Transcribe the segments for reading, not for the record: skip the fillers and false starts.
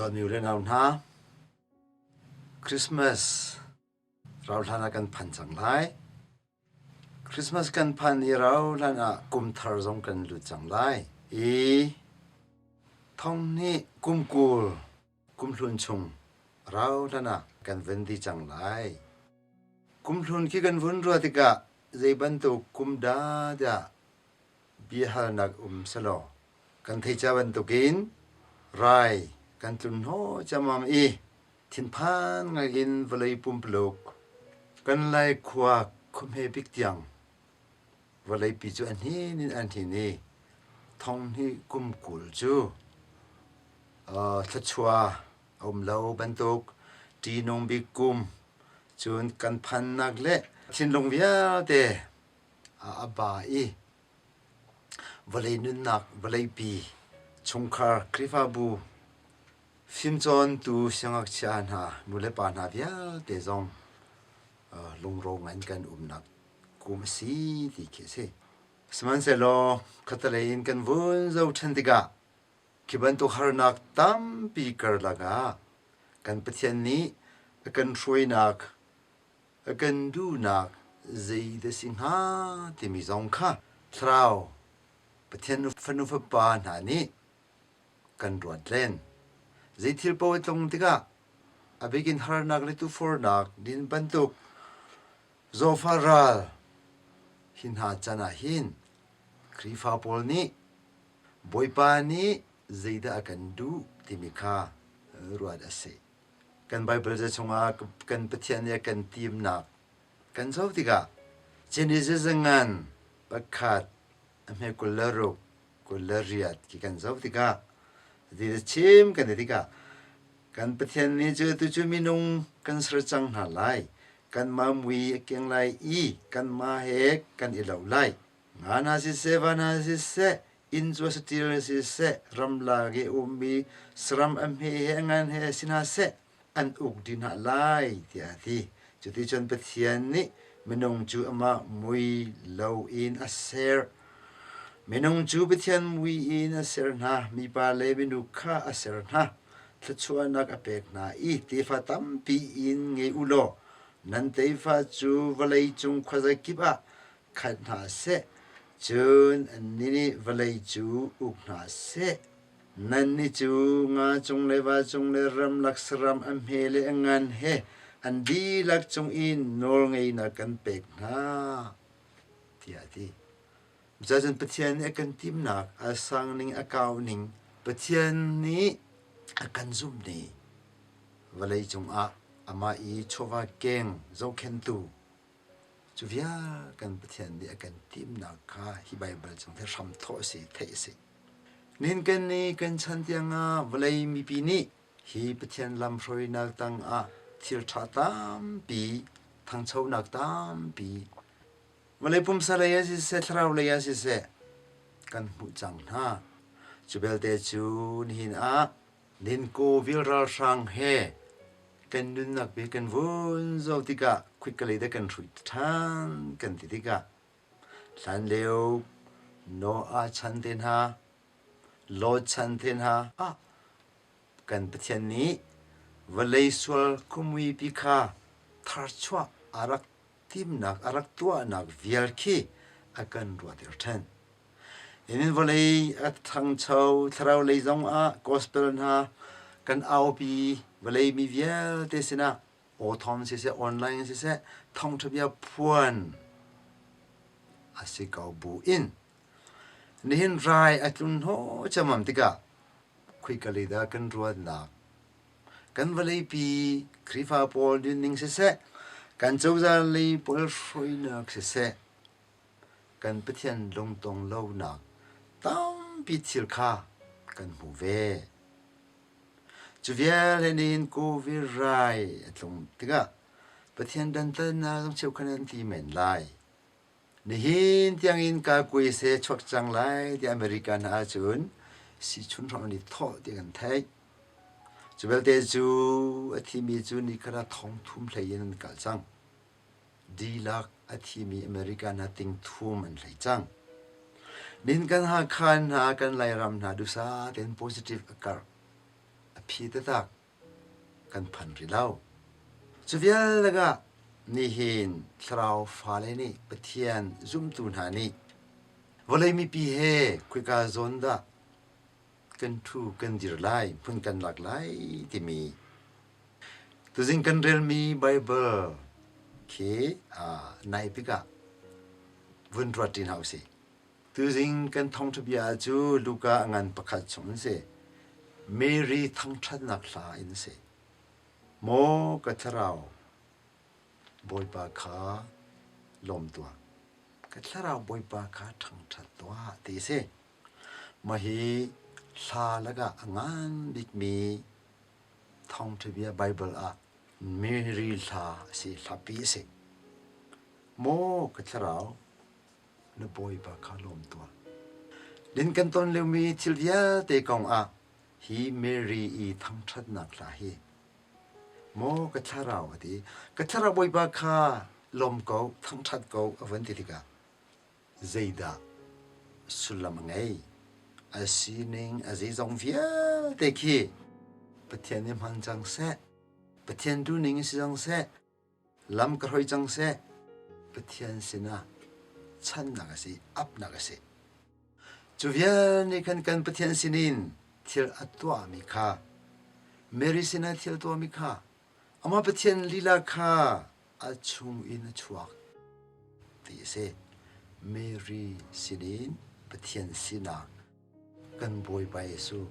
Dawtmi u le nau hna, Christmas rauhhlan ah kan phan cang lai. Christmas kan phan i rauhhlan ah kum thar zong kan lut cang lai. I thong nih kum 20 kum hlun chung rauhhlan ah kan vun di cang lai. Kum hlun khi kan vun ruah tikah zei bantuk kum dah dah biahalnak um selaw kan thei ca bantukin rai kan tlun hnawh ciammam i thinphan ngaiin vawlei pumpuluk kan Lai khua khuahme bik tiang vawleipi cu a hnin in an hnin i thonghnih kum 20 cu thluachuah a um lo bantuk ṭihnung bik kum cun kan phannak le thinlung vialte a ba i vawlei nunnak vawleipi chungkhar Khrihfabu fimcawntu siangngakchia hna nulepa hna vialte zong lungro ngai in kan umnak kum a si ti khi a si. Sihmanhsehlaw khatalei in kan vun zoh ṭhan tikah khi bantuk harnak tampi karlak ah kan Pathian nih a kan hruainak a kan duhnak zeidah si hnga timi zong kha thlarau Pathian fanu fapa hna nih kan ruat len. Zei thil paoh a tlung tikah a bikin harnak le tufornak din bantuk zawfa ral hi hna can ah hin Khrihfa pawl nih Bawipa nih zeidah a kan duh timi kha ruat a si. Kan Baibal ca chungah kan Pathian nih a kan timnak kan zoh tikah Genesis ngan pakhat a hme 26 28 khi kan zoh tikah ti chim kan ti tikah kan Pathian nih cu tu cu minung kan ser cang hna lai kanmah mui a keng lai i kanmah he kan i lo lai nga hna siseh va hna siseh inn cu saṭil siseh ramlak i a ummi saram a hme he a ngan he si hna seh an uk dih hna lai tiah a ti. Cuticun Pathian nih minung cu amah mui loin a ser. Minung cu Pathian mui in a ser hna, mipa le minu kha a ser hna. Thluachuahnak a pek hna i tefa tampi in ngei u law nan tefa cu vawlei cung khuazakip ah khat hna seh, cun annih nih vawlei cu uk hna seh. Nannih cu nga cung le va cung le ramlak saram a hme le a ngan he an dihlak cung i nawlngeihnak kan pek hna, tiah a ti. Cucaah Pathian nih a kan timnak a sang ning a kau ning Pathian nih a kan zumh ni vawlei cungah amah i chawva keng zohkhenhtu Cu vial kan Pathian nih a kan timnak kha hi Baibal chung hi hram thawh a si, theih a si. Nihin kan ni kan chan tiangah vawlei mipi nih hi Pathian lamhruainak tangah thil ṭha tampi, thangchonak tampi, vawlei pumsa lei ah siseh, thlarau lei ah siseh, kan hmuh cang hna. Cu belte cu nihin ah Ninkovil ralhrang he kan nunnak bik kan vun zoh tikah khuikalei dah kan hruit ṭhan kan ti tikah hlanlio Noah chan te hna, Lot chan te hna ah kan Pathian nih vawlei sual khuamuipi kha tharchuah a rak timnak a rak tuahnak vial khi a kan ruahter ṭhan. Nihin vawlei a ṭhangcho thlarau lei zongah gospel hna kan aupi vawlei mi vialte sinah awthawm siseh online siseh thawngṭha bia phuan a si ko bu in nihin rai a tlun hnawh ciammam tikah khuika lei dah kan ruatnak kan vawleipi Khrihfa pawl nunning siseh kan cozah lei pawl hruainak siseh kan Pathian lungtong lonak tampi thil kha kan hmu ve. Cu vial he nihin Covid rai a tlung tikah Pathian dantatnak zong cheukhat an ti men lai. Nihin tiangin kakuai chuak cang lai ti America hna ahcun sichun hrawng an i thawh ti kan theih. Cu belte cu a thimi cu nikhat ah thong thum hlei in an kal cang. Dihlak a thimi America hna ting thum an hlei cang. Nin kan Hakha hna, kan Lairam hna dusa tein positive a karh. phi taktak kan phan rih lo. Cu vial lakah nihin thlarau fale nih Pathian zumtu hna nih vawlei mipi he khoika zawn dah kan ṭhu kan dir lai, hmun kan lak lai timi tuzing kan relmi Baibal khi nai bik ah vun ruat ṭi hna usih. Tuzing kan thawngṭha bia cu Luka a ngan pakhat chung in si. Mary thangṭhatnak hla in si. Maw ka thlarau, Bawipa kha lawm tuah. Ka thlarau Bawipa kha ṭhangṭhat tuah ti a si. Mah hi hla lakah a ngan bikmi thawngṭha bia Baibal ah Mary hla a si, hlapi a si. Maw ka thlarau, na Bawipa kha lawm tuah. Din kan ton liomi thil vialte kong ah hi Mary i thangṭhatnak hla hi maw ka thlarau a ti. Ka thlarau Bawipa kha lawm ko, thangṭhat ko a vun ti tikah zeidah sullam a ngei? A sining, a zeizong vialte khi Pathian nih hman cang seh, Pathian duhning in si cang seh, Lam ka hroi cang seh, Pathian sinah channak a si, apnak a si. Cu vial nih khan kan Pathian sinin thil a tuahmi kha, Mary sinah thil tuahmi kha, amah Pathian lila kha a chung in a chuak ti a si. Mary sinin Pathian sinak kan Bawipa Jesuh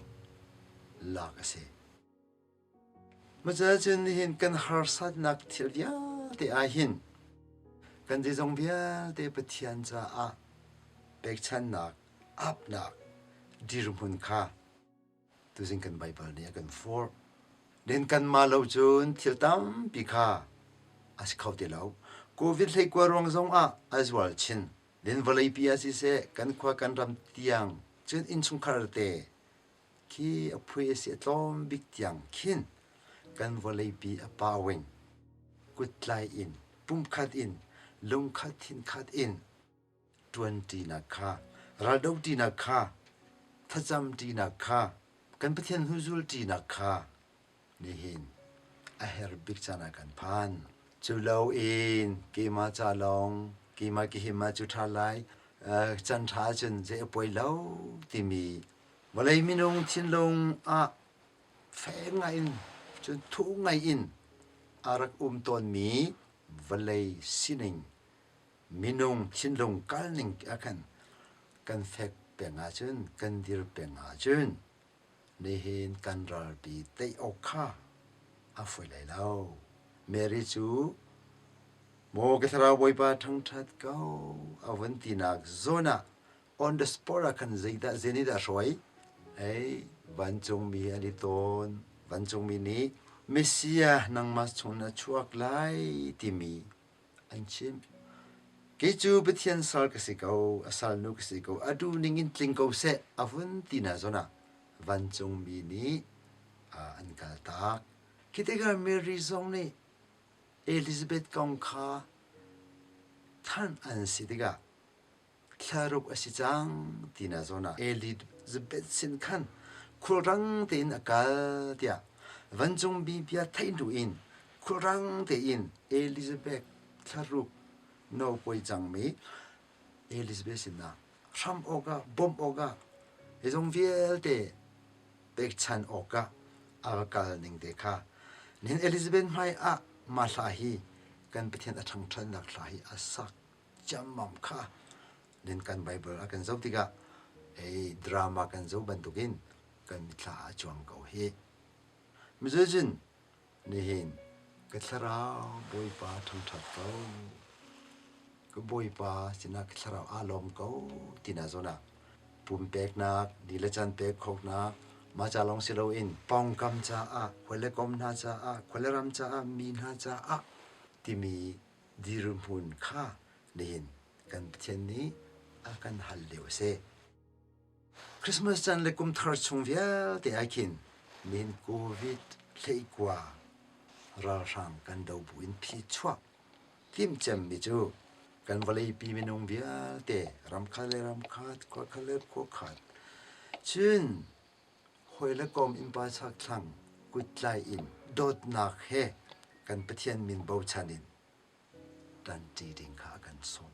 lak a si. Maca cun nihin kan harsatnak thil vialte ahhin kan zeizong vialte Pathian caah pekchannak, apnak dirhmun kha tuzing kan Baibal nih a kan forh. Len kanmah lo cun thil tampi kha a si kho ti lo. Covid hleikua ruang zong ah a zual chin. Len vawleipi ah siseh, kan khua kan ram tiang cun innchungkhar te Khi a phui a si a tlawm bik tiang khin kan vawleipi a pawing kuttlai in pumkhat in lungkhat thinkhat in ṭuanṭinak kha raldoṭinak kha thlacamṭinak kha kan Pathian hnuzulṭinak kha nihin a herh bik caan ah kan phan. Cu loin keimah ca lawng keimah ka him ah cu ṭha lai can ṭha ahcun zei a poi lo timi vawlei minung thinlung ah fek ngai in cun thuh ngai in a rak um tawnmi vawlei sining minung thinlung kalning ah khan kan fek peng ahcun kan dir peng ahcun Nihin kan ralpi tei awk kha a fawi lai lo. Mary cu maw ka thlarau Bawipa ṭhangṭhat ko a vun tinak zawn ah on the spot ah khan zeidah zen dah hruai? Ei, vancungmi an i tawn. Vancungmi nih Messiah nangmah chung na chuak lai timi an chimh. Kei cu Pathian sal ka si ko, a salnu ka si ko, a duh ning in tling ko seh a vun ti na zawn ah vancungmi nih an kaltak. Khi tikah Mary zong nih Elizabeth kong kha thanh an si tikah thlaruk a si cang ti na zawn ah Elizabeth sin khan khulrang tein a kal tiah vancung mi bia theih hnu in khulrang tein Elizabeth thlaruk no poi cangmi Elizabeth sinah hram awkah bawmh awkah zeizong vialte pekchan awkah a va kal ning te kha nihin Elizabeth hmai ah mah hla hi kan Pathian a ṭhangṭhatnak hla hi a sak ciammam kha nin kan Bible a kan zoh tikah ei drama kan zoh bantukin kan mithla ah a cuang ko hi. Mizujin nihin ka thlarau Bawipa ṭhangṭhat ko. Ka Bawipa sinah ka thlarau aa lawm ko tina zawn ah pumpeknak, ni le caan pek khawhnak, mah ca lawng si loin pawngkam caah, khua le kom hna caah, khua le ram caah, mi hna caah timi dirhmun kha nihin kan Pathian nih a kan hal lio a si. Christmas caan le kum thar chung vialte ah khin nihin COVID hleikua ralhrang kan do bu in phi chuak timcemmi cu kan vawleipi minung vialte ramkhat le ramkhat, khua khat le khua khat cun Hawi le kom innpa chakthlang kuttlai in dawtnak he kan Pathian min bochan in ṭanṭi ding kha a kan sawm.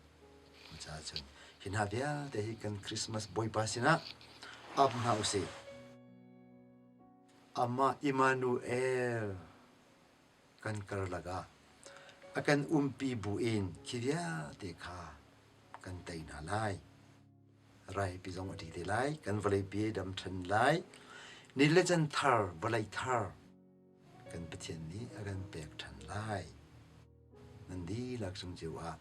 Cucaah cun hi hna vialte hi kan Christmas Bawipa sinah ap hna usih. Amah Immanuel kan karlak ah a kan umpi buin khi vialte kha kan tei hna lai. Raipi zong a ṭi te lai, kan vawleipi a dam ṭhan lai. Ni le can thar, vawlei thar kan Pathian nih a kan pek ṭhan lai. Nan dihlak cung cio ah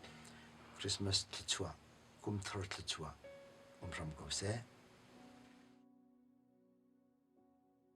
Christmas thluachuah, kum thar thluachuah um hram ko seh.